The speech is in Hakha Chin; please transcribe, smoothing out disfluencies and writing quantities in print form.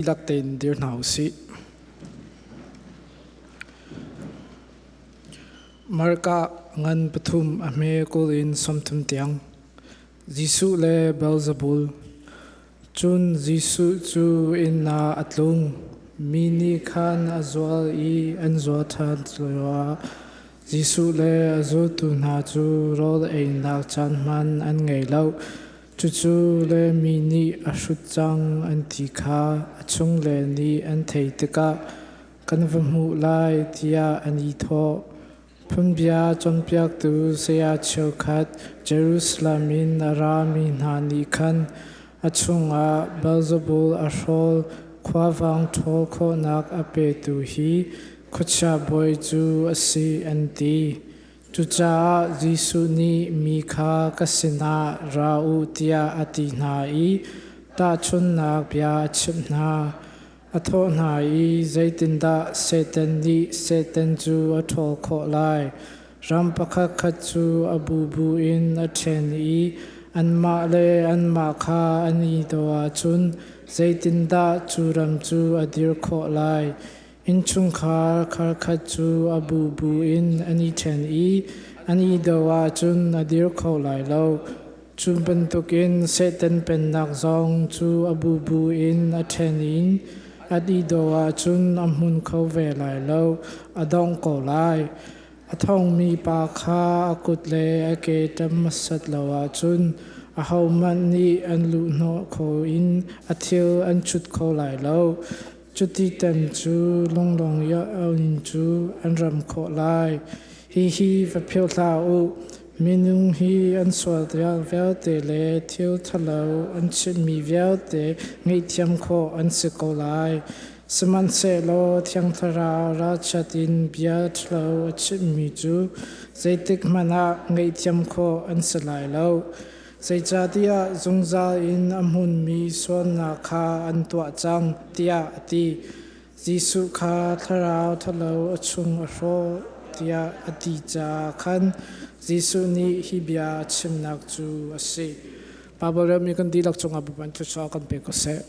Dihlak tein dir hna u sih. Marka ngan pathum a hme 20 in 30 tiang. Jesuh le Beelzebul. Cun Jesuh cu inn ah a tlung. Mi nih khan a zual i an zual ṭhan lioah Jesuh le a zultu hna cu rawl einak caan hmanh an ngei lo. Cucu le mi nih a hrut cang an ti kha a chungle nih an theih tikah kan va hmuh lai tiah an i thawh. Phungbia cawnpiaktu saya cheukhat Jerusalem in a rami hna nih khan a chungah Beelzebul a hrawl khuavang ṭhawl khawhnak a petu hi khuachia bawi cu a si an ti. Cucaah Jesuh nih mi kha ka sinah ra u tiah a ti hna i tahchunhnak bia a chimh hna. A thawh hna i zeitindah Satan nih Satan cu a ṭhawl khawh lai? Ram pakhatkhat cu a bubu in a ṭhen i anmah le anmah kha an i doh ahcun zeitindah cu ram cu a dir khawh lai? Innchungkhar kharkhat cu a bubu in an i ṭhen i an i do ahcun a dir kho lai lo. Cu bantukin Satan pennak zong cu a bubu in a ṭhen in an i do ahcun a hmun kho ve lai lo, a dong ko lai. A thongmi pa kha a kut le a ke ṭem hmasat lo ahcun ahohmanh nih an luhhnawh kho in a thil an chut kho lai lo. Cuti tem cu lunglawng in cu an ram khawh lai. Hihi va philh hlah u. Minung hi an sual vialte le thil ṭhalo an chimhmi vialte ngaihthiam khawh an si ko lai. Sihmanhsehlaw Thiang Thlarau ralchiat in bia ṭhalo a chimhmi cu zeitik hmanh ah ngaihthiam khawh an si lai lo. Zeicahtiah zungzal in a hmunmi sualnak kha an tuah cang, tiah a ti. Jesuh kha thlarau ṭhalo a chung a hrawh tiah a ti caah khan Jesuh nih hi bia a chimnak cu a si. Baibal relmi kan dihlak cungah Bawipa in thluachuah kan pe ko seh.